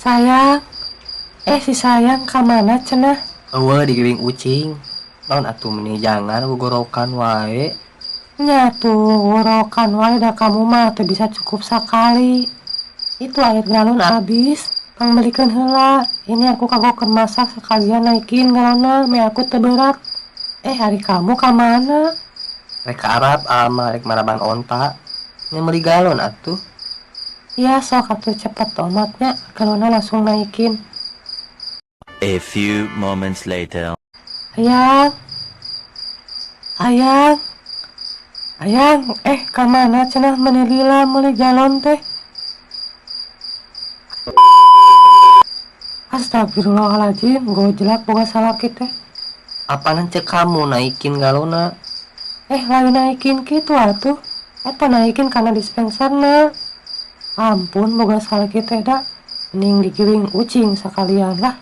Sayang. Eh, si sayang ka mana cenah? Eueuh digiwing ucing. Naon atuh meni jangan gogorokan wae. Nya tuh gorokan wae da kamu mah teu bisa cukup sakali. Itu air galon habis, pangbelikeun heula. Ini aku kagokeun masak sekalian naikin galonna meh aku teu berat. Eh, ari kamu ka mana? Rek ka Arab ama rek maraban onta. Nya meuli galon atuh. Ya sok atuh cepet omatnya galonna langsung naikin. A few moments later. Ayang. Ayang. Ayang, eh ka mana cenah meuni lila meuli galon teh? Astagfirullahaladzim, gojlak boga salaki teh. Apanan cek kamu naikin galonna? Eh, lain naikin kitu atuh. Eta naikin kana dispenserna. Ampun boga salaki teh da. Mending digiwing ucing sakalian lah.